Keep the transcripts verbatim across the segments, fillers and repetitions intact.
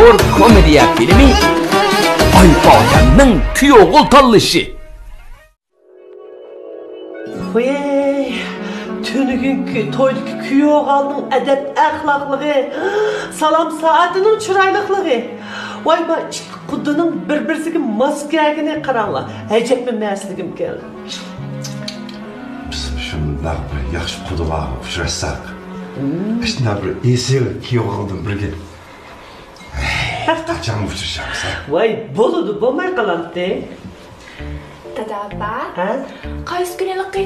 كومېدىيە فىلىمى ئايپاتەمنىڭ كۈيئوغۇل تاللىشى. ۋەي، تۈنۈگۈنكى تويدىكى كۈيئوغۇلنىڭ ئەدەپ-ئەخلاقلىقى، سالام سائىتىنىڭ چىرايلىقلىقى. ۋاي، ما ئىككى قۇدىنىڭ بىر-بىرسىگە ماس كەلگىنىگە قاراڭلار. ئەجەبمۇ مەسلىگۈم كەلدى. بىز شۇنداق بىر ياخشى قۇدىلارغا ئۇچراشساق، شۇنداق بىر ئېسىل كۈيئوغۇلدىن بىرگە قاچان ئۇچرىشارمىز، ھە؟ ۋاي، بولىدۇ، بولماي قالامتى. دادا ئاپا، ھە؟ قايسى كۈنى ھېلىقى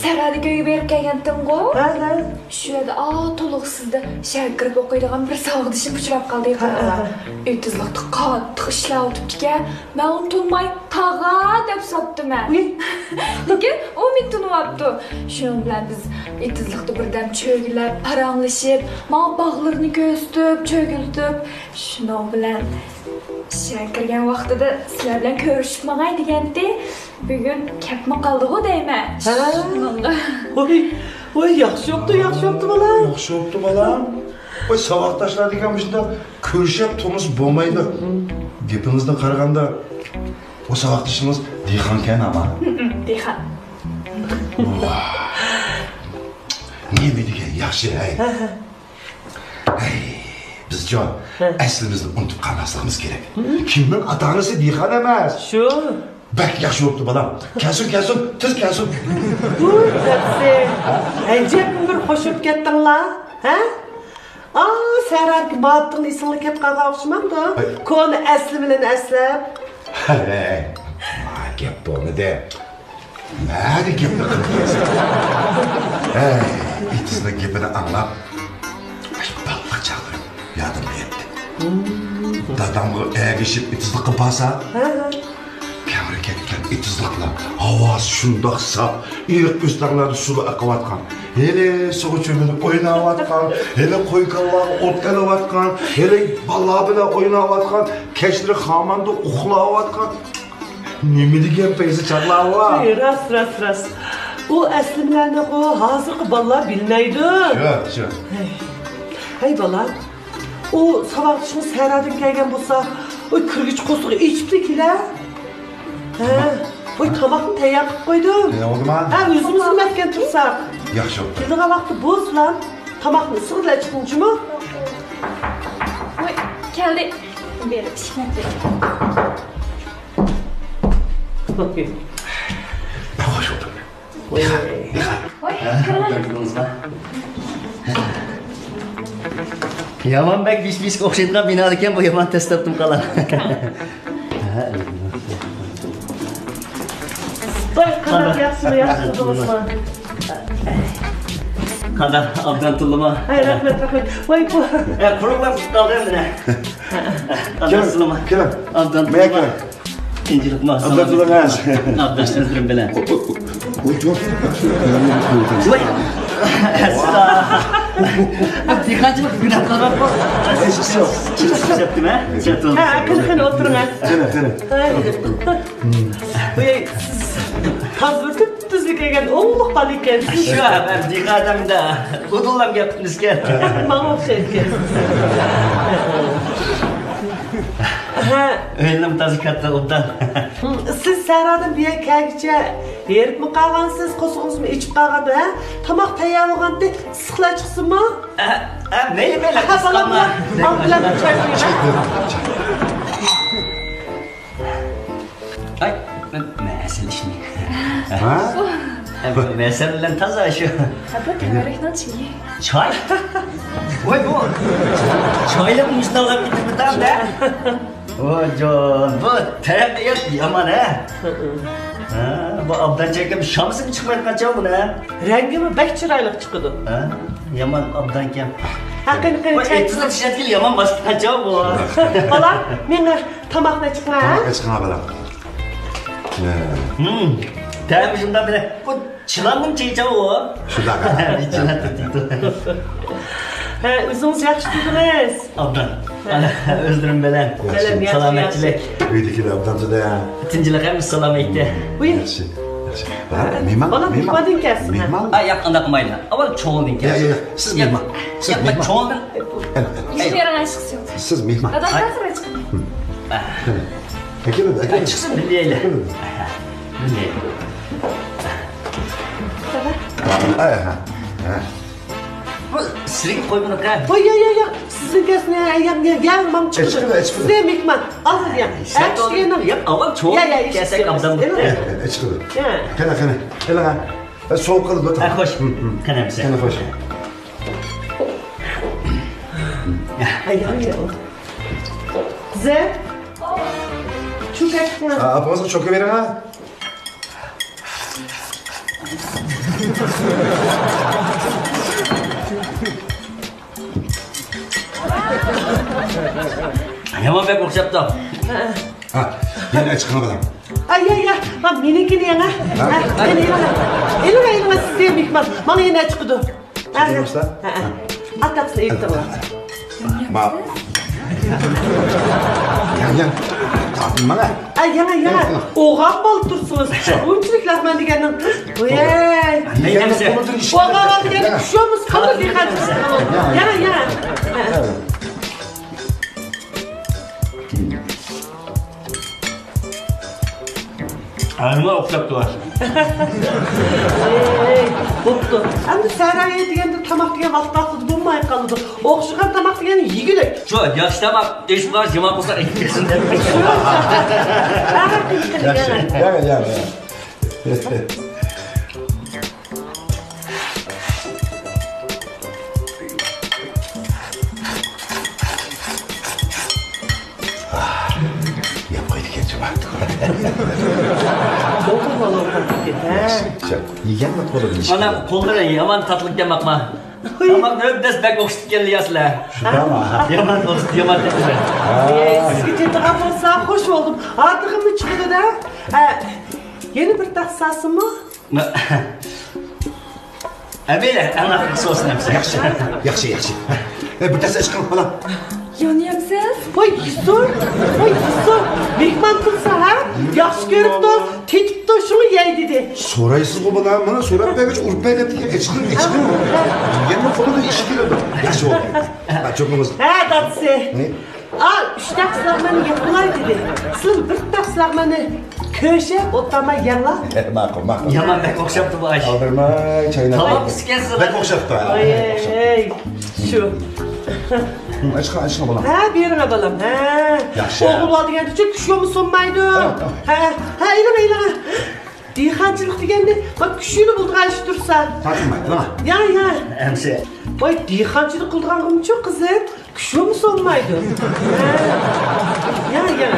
سەھرادىكى ئۆيگە بېرىپ كەلگەنتىمغۇ؟ ھە، ھە. شۇ يەردە ئا تولۇقسىزدا شەھەرگە كىرىپ ئوقۇيدىغان بىر ساۋاقدىشىم ئۇچراپ قالدى يېقىندا. ھە، ھە. ئېتىزلىقتا قاتتىق ئىشلەۋاتىپتىكەن. مەن ئۇنى تونۇماي، تاغا دەپ ساپتىمەن. ئۇي. لېكىن ئۇ مېنى تونۇۋاپتۇ. شۇنىڭ بىلەن بىز ئېتىزلىقتا بىردەم چۆگىلەپ، پاراڭلىشىپ، ماڭا باغلىرىنى كۆرسىتىپ، چۆگىلىتىپ، شۇنىڭ بىلەن ئىچىگە كىرگەن ۋاقتىدا سىلەر بىلەن كۆرۈشۈپ ماڭاي دېگەنتى. بۈگۈن كەپمۇ قالدىغۇ دەيمەن. ھە؟ شۇنىڭغا. ۋوي، ۋوي، ياخشى بوپتۇ، ياخشى بوپتۇ، بالام. ياخشى بوپتۇ، بالام. ۋوي، ساۋاقداشلار دېگەن مۇشۇنداق كۆرۈشۈپ تۇرمىسا بولمايدۇ. گېپىڭىزدىن قارىغاندا، ئۇ ساۋاقدىشىڭىز دېھقانكەن ئەمما. دېھقان. ۋاھ. نېمە دېگەن ياخشى، ھەي. ھە، ھە. ھەي، بىزچۇ ھە. ئەسلىمىزنى ئۇنتۇپ قالماسلىقىمىز كېرەك. ھە. كىمنىڭ ئاتا-ئانىسى دېھقان ئەمەس؟ شۇ. بەك ياخشى بوپتۇ، بالام. كەلسۇن، كەلسۇن، تېز كەلسۇن. ۋوي، دادىسى. ئەجەب بىر خوش بوپ كەتتىڭلار، ھە؟ ئا، سەھرادىكى مۇھەببىتىڭنى ئېسىڭدىن كەپ قالغان ئوخشىمامدۇ؟ ھەي. كونا ئەسلى بىلەن ئەسلەپ. ھەي، ما گەپ بولمىدى. نەدە گەپنى قىلىپ كەتسە. ھەي، ئېتىزنىڭ گېپىنى ئاڭلاپ، ئاشۇ بالىلىق چاغلىرىم يادىمغا كەتتى. دادامغا ئەگىشىپ ئېتىزلىققا بارسا، ھە، ھە. كەڭرى كەتكەن ئېتىزلىقلار، ھاۋاسى شۇنداق ساپ، ئېرىق ئۆستەڭلەردە سۇلار ئېقىۋاتقان. ھېلى سۇغا چۆمۈلۈپ ئويناۋاتقان، ھېلى قوي-كالىلارغا ئوت تېلىۋاتقان، ھېلى بالىلار بىلەن ئويناۋاتقان، كەچلىرى خاماندا ئۇخلاۋاتقان. نېمە دېگەن پەيزى چاغلار بۇ! ھەي، راست، راست، راست. ئۇ ئەسلىمىلەرنىغۇ ھازىرقى بالىلار بىلمەيدۇ. شۇ، شۇ. ھەي. ھەي، بالا. ئۇ ساۋاقدىشىڭىز سەھرادىن كەلگەن بولسا، ئۇ كىرگۈچ قورسىقى ئېچىپتۇ كېلە. ھە. ۋاي، تاماقنى تەييار قىلىپ قويدۇم. تەييار بولدىما؟ ھە، ئۆزىمىز خىزمەتكە تۇرساق. ياخشى بوپتۇ. كېلىدىغان ۋاقىتتا بولسىلا، تاماقنى ئىسسىغىدىلا چىقىڭ جۇمۇ. ۋاي، كەلدى. بېرىپ ئىشىكنى ئېچىپ. خوش بولدۇم. ۋاي، ۋاي، كىرىڭ. يامان بەك بىش-بىشكە ئوخشايدىغان بىنا ئىكەن، بۇ يامان تەستەپتىم قالا. ۋاي، قانداق، ياخشىمۇ، ياخشى تۇردىڭىزمۇ؟ قانداق، ئابدان تۇردىمۇ؟ ھەي، رەھمەت، رەھمەت. ۋاي، بۇ. ئە، قۇرۇقلاپ قالدى مانا. قانداق، كىرىڭ، سىلىمۇ؟ كىرىڭ. ئابدان تۇردىمۇ؟ مەيەكە. تىنچلىقما، ئابدان سالامەت. ئابدان، ئۆزلىرىم بىلەن. ۋاي. ئەستا. دېھقانچىلىق گۇناھ قىلماپتۇ. ھە، قېنى، قېنى، ئولتۇرۇڭ. قېنى، قېنى. ۋاي، سىز تازا بىر تۈپتۈزلۈك كەلگەن ئوڭلۇق بالا ئىكەنسىز. شۇ، مەن دېھقان ئادەمدە ئۇدۇللام گەپ قىلىسىكەن. ماڭا ئوخشايدىكەنسىز. ھە. ئۆينىڭ تازا كاتتا ئوبدان. سىز سەھرادىن بۇ يەرگە كەلگۈچە ھېرىپمۇ قالغانسىز، قورسىقىڭىزمۇ ئېچىپ قالغاندۇ، ھە؟ تاماق تەييار بولغانتى، ئىسسىقلار چىقسۇنمۇ؟ ھە، ھە، مەيلى، مەيلى، ھە، ئىسسىق بالام، قالما. ماڭا بىلەن چاي قۇيۇڭ، ھە؟ ئاي، مەن، مەن ئەسلى ئىشمەن. ھە؟ ھە، مەن ئەسلى بىلەن تازا شۇ. ھە، بۇ تەۋەررۈكنىڭ چېيى. چاي؟ ۋاي، بۇ چايلىق مۇشتاقلاپ كېتىپتىمىز-دە. ۋاي جان، بۇ تەرەققىيات يامان، ھە؟ ھە، بۇ ئابدان چايكەم شامىسىمۇ چىقمايدىغان چاي بۇنى، ھە؟ رەڭگىمۇ بەك چىرايلىق چىقىدۇ. ھە، يامان ئابدانكەن. ھە، قېنى، قېنى، ۋاي، چاي ئېتىزلىق چىقىڭ. شەكىل يامان باسقان چاي بۇ. بالا، مېڭە تاماقنى چىقىڭ، ھە؟ تاماقنى چىقىڭ، بالا. ھە. ھىم، تەمى شۇنداق بىر، بۇ چىلاننىڭ چېيى چاۋۇ. شۇنداق. چىلان تۇتۇپتۇ. ھە، ئۆزىڭىز ياخشى تۇردىڭىز. ئابدان. ھە. ئۆزلىرىم بىلەن. بىلەن ياخشى، سالامەتچىلىك. ياخشى. ئۆيدىكىلەر ئابدان تۇدى. تىنچلىق ھەممىسى سالامەتتە. ۋۇي. ياخشى، ياخشى. ھە، مېھمان، بالام، مېھمان. مېھماندىن كەلسۇن، ھە. مېھمان. ھە، ياق، ئانداق قىلمايلى. ئاۋۋال چوڭىدىن كەلسۇن. ياق، ياق، ياق، سىز مەن مېھمان. چوڭدىن. ئەنە، ئەنە. ئەي. ياق، ياق، ياق، سىز مېھمان. دادا، ھازىر چىقىڭ. ھە. ئەكېلىڭ، ئەكېلىڭ. چىقسۇن، بىللە يەيلى. ئەكېلىڭ. بىللە يەيلى. دادا. ھە، ھە، ھە. بۇ سىلىگە قويمىدۇق ھە. ۋاي، ياق، ياق، ياق. سىزنىڭ كەسنى، ياق، ياق، ياق، ماڭ چىقىدۇ. ئەچىقىدۇ، ئەچىقىدۇ. سىزدە مېھمان. ئالغىن، ياق. شەرت ئەچىقىدۇ. ياق، ئاۋۋال چوڭ ياق، ياق، كەلسەك ئابدان بولدى. ئەچىقىدۇ. قېنى، قېنى. قېنى، ھە. سوغۇپ قالىدۇ. ھە، خوش. قېنى، ئەمسە. قېنى، خوش. ھە، ياق، ياق. زە. چوكا. ئاپىڭىزغا چوكا بېرىڭ ھە. يامان بەك ئوخشاپتۇ. ھە، يەنە ئەچىقىڭ بالام. ئاي، ئاي، ئاي، مانا مېنىڭكىنى يەڭ ھە. ھە، يەنە يەڭ. ئېلىڭ، ئېلىڭ، سىزدە مېھمان. مانا يەنە ئەچىقىدۇ. ھە، ھە. ھە. ئاتاقسىز ئېيتىڭلار. ما. ياڭ، ياڭ. تارتىنماڭ ھە. ئە، ياڭا، ياڭا. ئوغان بالا تۇرسىڭىز. ئۇنچىلىك لەغمەن دېگەننىڭ. ۋەي. يەڭ، يەڭ. ئوغان بالا دېگەن شۇمۇ قالدى دېگەن. ياڭا، ياڭا. ئەنە ئوخشاپتۇ. ئەي، بوپتۇ. ئەمدى سەھەر دېگەندە تاماق دېگەن ۋاقىت ۋاقتىدا بولماي قالىدۇ. ئوخشىغان تاماق دېگەن يېگۈلۈك. شۇ ياخشى تاماق ئېشىپ قالسا يامان بولسا ئېيتىپ بەرسۇن دەپ. شۇ. ياخشى. ياڭا، ياڭا، ياڭا. يەپ قويدىكەن جۇما. يېگەنمۇ قولىدىن ئىش. ئانا قوللىرى يامان تاتلىقكەن باقما. تاماق نۆل دەس بەك ئوخشىتىپ كەلدى يا سىلەر. شۇنداقمۇ؟ يامان ئوخشىتىپ، يامان تېتىدە. ئەي، سىزگە تېتىغان بولسا خوش بولدۇم. ئارتۇقىمۇ چىقىدۇ-دە. ھە، يەنە بىر تەخسە سالسىمۇ؟ ئەمىلە، ئەڭ ئاخىرقى سوسنى ئەمسە. ياخشى، ياخشى، ياخشى. ئە، بىر تەخسە ئىچقىن، بالام. يانىيەمسىز؟ ۋاي، يېسۇن! ۋاي، يېسۇن! مېھمان تۇرسا، ھە؟ ياخشى كۆرۈپتۇ، تېتىپتۇ، شۇڭا يەي دېدى. سورايسىزغۇ، بالام، مانا سوراپ بەرگۈچە ئۇرۇپ بەرگەن، ئىچقىن، ئىچقىن. يەنە قولىدا ئىش كېلىدۇ. ياخشى بولدى. ھە، چوكىڭىز. ھە، دادىسى. نى؟ ئا، ئۈچ تەخسە لەغمەننى يەپ بولاي دېدى. سىز بىر تەخسە لەغمەننى كۆشەپ ئولتۇرماي يەڭلار. ماقۇل، ماقۇل. يامان بەك ئوخشاپتۇ بۇ ئاش. ئالدىرماي چايناپ. تاماق پىشكەن سىلەر. بەك ئوخشاپتۇ. ئاي، ئاي، ئاي. شۇ. ئاچقا، ئاچقا بالام. ھە، بېرىڭە بالام، ھە. ياخشى. ئوغۇل بالا دېگەندىچۇ كۈچلۈمۇ سۇنمايدۇ. ھە، ھە. ھە، ھە، ئېلىڭە، ئېلىڭە. دېھقانچىلىق دېگەندە، بۇ كۈچلۈك بولىدىغان ئىش تۇرسا. تارتىنمايدۇ، ھە. يا، يا. ئەمسە. ۋاي، دېھقانچىلىق قىلىدىغانغىمۇچۇ قىزىم؟ كۈچلۈمۇ سۇنمايدۇ. ھە. يا، يا.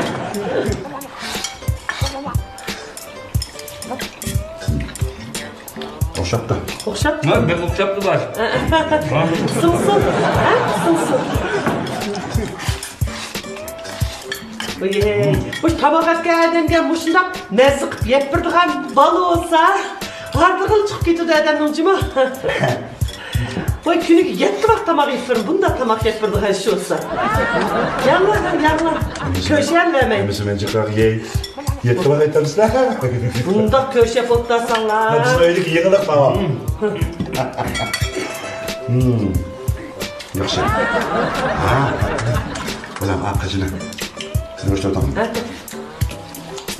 ئوخشاپتۇ. ئوخشاپتۇ. ھە، بەك ئوخشاپتۇ باش. سىڭسۇن. ھە؟ سىڭسۇن. ۋاي، بۇ تاماق ئەتكەن ئادەمگە مۇشۇنداق مەززە قىلىپ يەپ بېرىدىغان بالا بولسا، ھاردىغىلى چىقىپ كېتىدۇ ئادەمنىڭ جۇمۇ. ۋاي، كۈنىگە يەتتە ۋاق تاماق يېپىرىم، بۇنداق تاماق يېپىرىدىغان ئىش بولسا. ياڭلا، ياڭلا. كۆشەلمەي. ھەممىسى مەن جىقراق يەي. يەتتە ۋاق ئېيتامسىلەر؟ بۇنداق كۆشەپ ئولتۇرساڭلار. بىزنىڭ ئۆيدىكى يېڭىلىق تاماق. ياخشى. ھا. بالام، ھا، قاچىنى. نېمە ئىشلەۋاتامسەن؟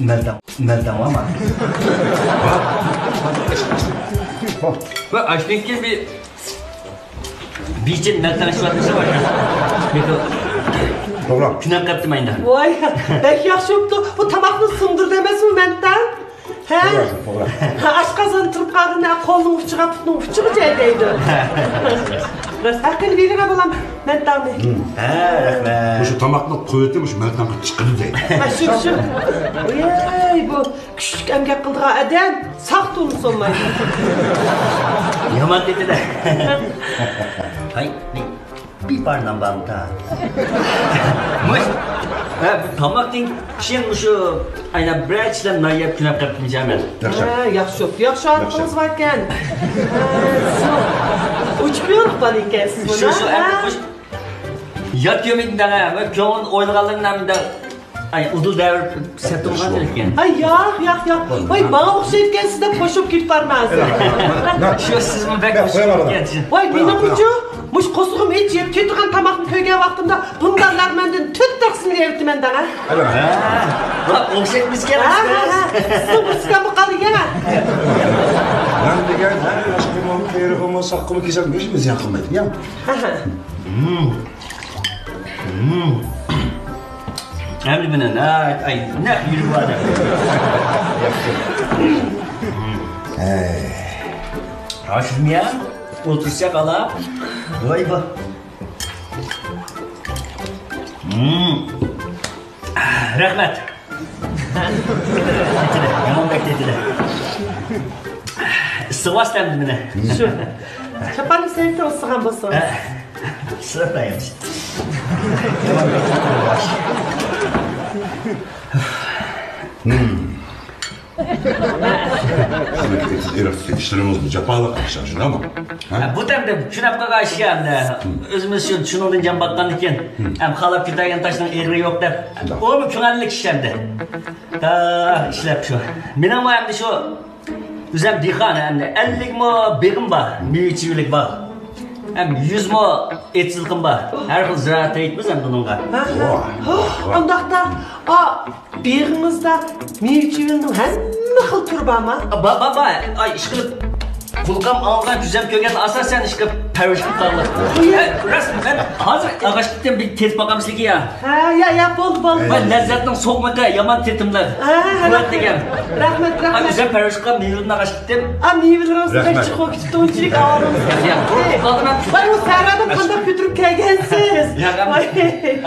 مەلتاڭ، مەلتاڭ بارمۇ؟ ۋە ئاشتىن كېيىن بىر بىچىن مەلتاڭ ئىچىۋاتمىسا باشقا. توغرا. كۈنەپ قاپتىمەن. ۋاي، بەك ياخشى بوپتۇ. بۇ تاماقنى سۇندۇردى ئەمەسمۇ مەلتاڭ؟ ھە؟ توغرا، توغرا. ئاشقازان تۇرۇپ قالغىنى قولنىڭ ئۇچىغا، پۇتنىڭ ئۇچىغا جايلايدۇ. راست، ھەققىنى بېرىڭە بالام، مەلتاڭنى. ھە، رەھمەت. مۇشۇ تاماقنىڭ قۇۋۋىتى مۇشۇ مەلتاڭغا چىقىدۇ دەيدۇ. ھە، شۇ، شۇ. ۋاي، بۇ كۈچلۈك ئەمگەك قىلىدىغان ئادەم ساق تۇرمىسا بولمايدۇ. يامان دېدى-دە. ھاي، بىر پارنام بارمىكىن؟ مۇش، ھە، بۇ تاماقتىن كېيىن مۇشۇ ئاينا بىرەر چىشلەم نان يەپ كۈنەپ قېلىپتىمىش مەن. ياخشى. ھە، ياخشى، ياخشى ئادىتىڭىز باركەن. ھە، ئۇچۇپ يورۇق بالا ئىكەنسىز شۇ، بۇنى، شۇ، ھە؟ ئەمدى خوش. يات يۆمىدىن دەڭە، ۋە كۆڭۈل ئويلىغانلىرىنى ھەمدە ئاي، ئۇدۇل دەۋر سەتتىمغا تىلىككەن. ئاي، ياق، ياق، ياق. ۋاي، ماڭا ئوخشايدىكەنسىز دەپ قوشۇپ كېتىپ بارماڭ. شۇ سىزمۇ بەك ئوخشايدىكەنسىز. ۋاي، مېنىڭمۇچۇ مۇشۇ قورسىقىم ئېچىپ، كېتىدىغان تاماقنى كۆرگەن ۋاقتىمدا بۇنداق لەغمەندىن تۆت تەخسىنى يەۋېتىمەن دەڭە. ۋاي، ئوخشايمىز ئىكەنمىز. ھە، ھە، ھە. سىزنىڭ بىر سىكامبۇ قالدى يەڭە. نان دېگەن، ھە، ئاشقىمۇ، قېرىغىمۇ، ساققىمۇ كېسەل مۇشۇ زىيان قىلمايدۇ يا. ھە، ھە. ئەمدى مانا ناھايىتى، ئاي، نەق يۈرۈپ بار. ھاشىميا، ئولتۇرساق ئالا. ۋاي با. رەھمەت. تېتىدە، يامان بەك تېتىدە. ئىسسىغۇ ئەمدى مېنى. شۇ. چاپاننى سېلىپ ئىسسىغان بولسىڭىز. ھە. ئىسسىغان ياخشى. يامان بەك تېتىدە باش. ئىشلىرىڭىزمۇ جاپالىق ئىشلار، شۇنداقمۇ؟ ھە؟ بۇ تەمدە چۈشىنىپ قالغان ئىش ئەمدى. ئۆزىمىز شۇ، شۇنىڭدىن جان باققاندىكىن، ھەم خالاپ كېتەرگەن تاشنىڭ ئېغىرى يوق دەپ. شۇنداق. ئۇمۇ كۆڭۈللۈك ئىش ئەمدى. تا ئىشلەپ شۇ. مېنىڭمۇ ئەمدى شۇ ئۆزۈم دېھقان ئەمدى. ئەللىكمۇ بېغىم بار، مېۋە چىۋىلىك بار. ھەم يۈزمۇ ئېتىزلىقىم بار. ھەر خىل زىرائەت تېرىيمىز ھەم بۇنىڭغا. ھە؟ ھە؟ ھە؟ ئانداقتا، ئا، بېغىڭىزدا مېۋە چىۋىلنىڭ ھەممە خىل تۈرى بارمۇ؟ بار، بار، بار. ئاي، ئىشقىلىپ، قۇلىقىم ئاڭلىغان، كۆزۈم كۆرگەن ئاساسەن ئىشقىلىپ پەرۋىش قىلىپ قالدى. ھە، راست، مەن ھازىر ئاغاچ كېتىم بىر تېتىپ باقامسىلىكى يا. ھە، يا، يا، بولدى، بولدى. ۋاي، لەززەتنىڭ سوغۇقلۇقى يامان تېتىملىق. ھە، ھە، قۇۋۋەت دېگەن. رەھمەت، رەھمەت. ئۆزۈم پەرۋىش قىلغان مېۋىلىرىمنى ئاغاچ كېتىم. ئا، مېۋىلىرىڭىز بەك چىقىپ كېتىپتۇ، ئۇنچىلىك ئاۋارىڭىز. يا، قورقۇپ قالدىم. ۋاي، ئۇ سەھراردىن قانداق كۆتۈرۈپ كەلگەنسىز؟ يا،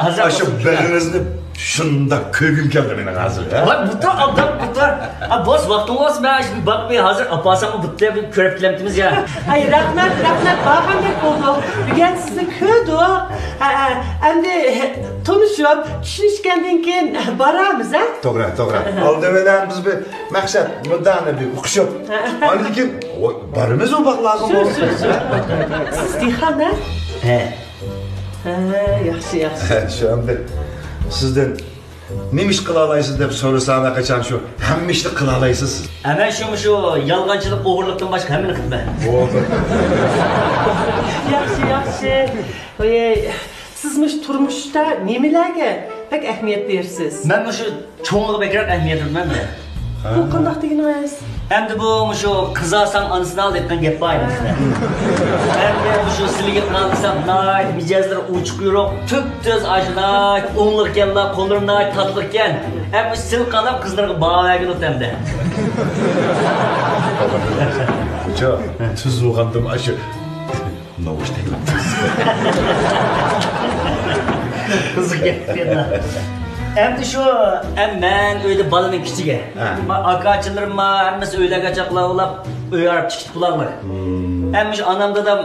ھازىر شۇ بېغىڭىزنى شۇنداق كۆرگۈم كەلدى مېنىڭ ھازىر، ھە؟ ۋاي، بۇتا، ئالدام، بۇتا. ئا، بوس، ۋاقتىڭ بولسا، مەن شۇ باقماي ھازىر ئاپارساممۇ بۇتا، بىر كۆرۈپ كېلەمتىمىز يا. ئاي، رەھمەت، رەھمەت، بارغاندەك بولدۇق. بۈگۈن سىزنى كۆردۇق. ھە، ھە، ئەمدى تونۇشۇپ، چۈشىنىشكەندىن كېيىن بارارمىز، ھە؟ توغرا، توغرا. ئالدى بىلەن بىز بىر مەقسەت، مۇددىئانى بىر ئۇقۇشۇپ، ئاندىن كېيىن بارىمىز ئۇ باغلارغا. شۇ، شۇ، شۇ. سىز دېھقان، ھە؟ ھە. ھە، ياخشى، ياخشى. شۇ ئەمدى سىزدىن نېمە ئىش قىلالايسىز دەپ سورىسام، ھەرقاچان شۇ ھەممە ئىشنى قىلالايسىز سىز. ھە، مەن شۇ، مۇشۇ يالغانچىلىق، ئوغرىلىقتىن باشقا ھەممىنى قىلىمەن. بولدى. ياخشى، ياخشى. ۋاي، سىز مۇشۇ تۇرمۇشتا نېمىلەرگە بەك ئەھمىيەت بېرىسىز؟ مەن مۇشۇ چوڭلۇققا بەكرەك ئەھمىيەت بېرىمەن. بۇ قانداق دېگىنىڭىز؟ ئەمدى بۇ مۇشۇ قىز ئالساڭ ئانىسىنى ئال دەيدىغان گەپ بار ئەمدى. ئەمدى مۇشۇ سىلىگە قارىسام ناھايىتى مىجەزلىرى ئوچۇق يورۇق، تۈپتۈز ئاشۇنداق ئوڭلۇق ئىكەنلا، قوللىرى ناھايىتى تاتلىق ئىكەن. ئەمدى مۇشۇ سىلى قانداق قىزلارغا باھا بەرگىلى ئەمدى. خوجا، تۈز بولغاندىمۇ ئاشۇ نوۋۇش دەيمەن. قىزىق گەپ. ئەمدى شۇ، ئەم، مەن ئۆيدە بالىنىڭ كىچىكى. ھە. ما، ئاكا-ئاچىلىرىم ما، ھەممىسى ئۆيلەرگە چاقلاۋالاپ، ئۆي ئارىپ چىقىپ بولالمىدى. ئەم، شۇ ئانام دادام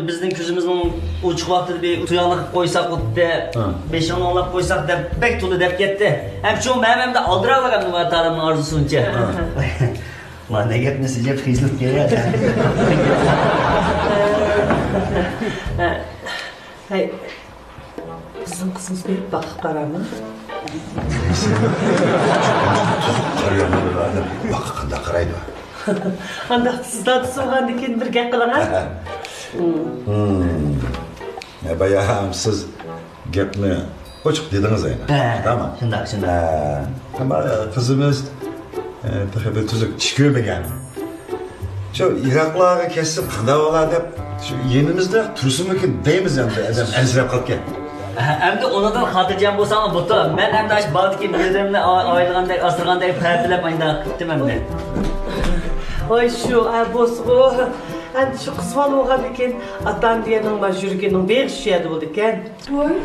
بىزنىڭ كۆزىمىزنىڭ ئوچۇق ۋاقتىدا بىر تۇياقلىق قىلىپ قويساق بولدى، ھە، بېشىڭنى ئوڭلاپ قويساق دەپ بەك تولا دەپ كەتتى. ئەم، شۇ مەن ئەمدى ئالدىراقلىق ئەمدى مانا تالامنىڭ ئارزۇسىنچە. ھە. مانا گەپنى سىجىپ خىجلىپ كېلىۋاتىدۇ. ھەي، بىزنىڭ قىزىمىز بېرىپ باقىپ قارامۇ؟ تۈزۈك قارىيالمىغان ئادەم باققا قانداق قارايدۇ؟ ئانداق سىز دادىسى بولغاندىن كېيىن بىر گەپ قىلىڭ، ھە؟ ھە، بايا سىز گەپنى ئوچۇق دېدىڭىز ئەينى. ھە، شۇنداقمۇ؟ شۇنداق، شۇنداق. ھە، ئەمما قىزىمىز، ئە، تېخى بىر تۈزۈك ئىش كۆرمىگەن. شۇ يىراقلارغا كەتسە قانداق بولا دەپ، شۇ يېنىمىزدا تۇرسىمىكىن دەيمىز ئەمدى، ئادەم ئەنسىرەپ قاپتىكەن. ھە، ئەمدى ئۇنىڭدىن خاتىرجەم بولساڭلار بوپتۇ. مەن ئەمدى ئاشۇ باغدىكى مېۋىلىرىمنى ئا-، ئايلىغاندەك، ئاسرىغاندەك پەپىلەپ ئاينداق قىپتىم ئەمدى. ۋاي شۇ، ھە، بولسىغۇ. ئەمدى شۇ قىز بالا بولغاندىكىن ئاتا-ئانا دېگەننىڭ يۈرىكىنىڭ بېغى شۇ يەردە بولىدىكەن. ۋاي.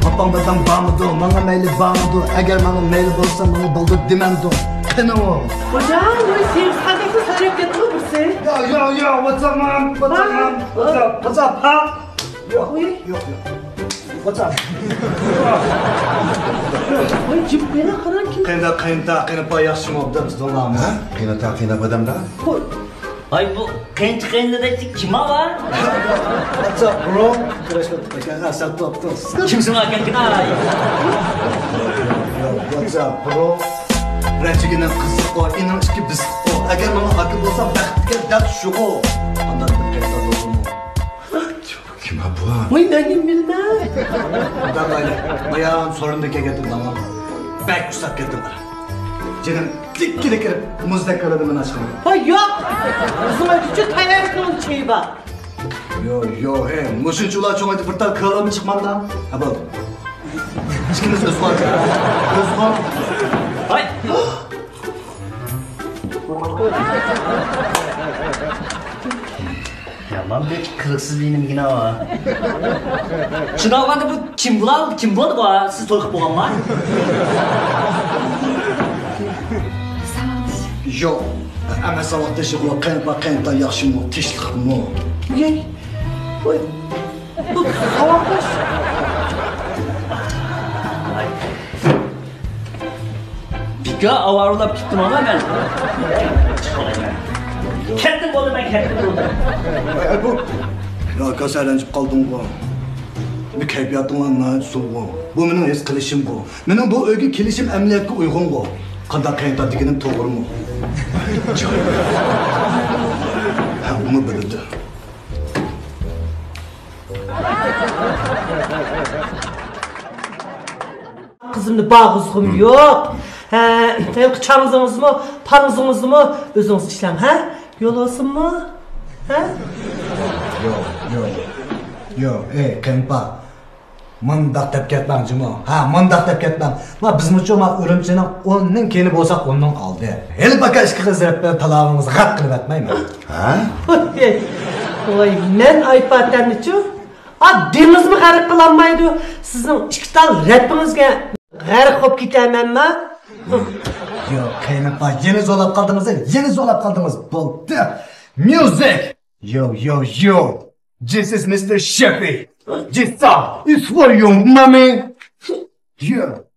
ئاپاڭ داداڭ بارمىدۇ؟ ماڭا مەيلى بارمىدۇ؟ ئەگەر ماڭا مەيلى بولسا، ماڭا بولدى دېمەمدۇ؟ قېنى ئۇ؟ خوجام، ۋاي، سېغىز قاندەكلا سۆيۈپ كەتتىڭغۇ بىرسى. يا، يا، يا، what's up, mom? What's up, mom? What's up? What's up, ھا؟ يوق، يوق، يوق. What's up? ۋاي، جىم قېنى قاراڭ كىم؟ قېنى، قېنى، قېنى، ياخشىمۇ، ئوبدان تۇتۇڭلارمۇ؟ ھە؟ قېنى، قېنى، ئادەمدە؟ ۋاي. ئاي، بۇ قېنى، قېنى دەيدۇ، كىم ئاۋا؟ What's up, bro? كىمسىڭ ئاكەمكىن ئاي؟ What's up, bro? رەنجىگىنىڭ قىزىققۇ، ئېنىڭ ئىككى بىسىققۇ. ئەگەر ماڭا ئاكا بولساڭ بەختكە دەپ شۇغۇ. قانداق بىر قېرىنداش بولدىمۇ؟ كىم ئا بۇ؟ ۋاي، مەن نېمە بىلىمەن؟ مۇنداق قىلايلى. بايام سورۇندا كەلگەنتىم داڭا. بەك ئۇسساپ كەتتىم قارا. جېنىم تىككىدە كىرىپ مۇزدەك كالىدىم مېنى ئاچقىنىم. ۋاي ياق! ئۆزۈڭ ئۆزۈڭچە تەييارلىقىڭنى چېيىبا. يو، يو، ھەي، مۇشۇنچە ئۇلار چوڭايدى بىر تال كالاممۇ چىقمامدا؟ ھە، بولدى. ئىككىمىز ئۆزغار. ئۆزغار. ھاي! يامان بىر قىلىقسىز بىنىمگىنە. شۇنداق بولغاندا بۇ كىم بۇلار؟ كىم بولدى بۇ؟ سىز توي قىلىپ بولغانما؟ يوق. ئەمما ساۋاقدىشى بۇ قېنىپا قېنىپا ياخشىمۇ، تىنچلىقمۇ؟ يەي. ۋاي. بۇ ساۋاقداش. بىكار ئاۋارىلاپ كېتىمەن مەن. كەتتىم بولدى، مەن كەتتىم بولدى. ئەي، ئەي، بۇ. يا، كاسا رەنجىپ قالدىڭغۇ. بۇ كەيپىياتىڭلار ناھايىتى سۇلغۇ. بۇ مېنىڭ ھېس قىلىشىمغۇ. مېنىڭ بۇ ئۆيگە كېلىشىم ئەمەلىيەتكە ئۇيغۇنغۇ. قانداق قېرىنداش دېگىنىم توغرىمۇ؟ ھە، ئۇمۇ بىلىدۇ. قىزىمنى باغىزغۇم يوق. ھە، ھېلىقى چاڭزىڭىزمۇ، پارىڭىزمۇ ئۆزىڭىز ئىشلەڭ، ھە؟ يول بولسۇنمۇ؟ ھە؟ يوق، يوق. يوق، ئەي، قېنىپا. مۇنداق دەپ كەتمەڭ جۇمۇ. ھە، مۇنداق دەپ كەتمەڭ. ما بىزمۇچۇ ما ئۈرۈمچىنىڭ ئوننىڭ كېيىنى بولساق ئوننىڭ ئالدى. ھېلى باكا ئىككى قىز رەتتە تالاۋىڭىزغا غەپ قىلىۋەتمەيمەن. ھە؟ ۋاي، مەن ئايپاتەننىچۇ؟ ئا، دېڭىزمۇ غەرق قىلالمايدۇ. سىزنىڭ ئىككى تال رەپىڭىزگە غەرق بولۇپ كېتەرمەنما؟ يوق، قېنىپا، يەنە زورلاپ قالدىڭىز، يەنە زورلاپ قالدىڭىز. بولدى. Music! Yo, yo, yo! This is Mister Sheffy. This song is for you, mommy. Yeah.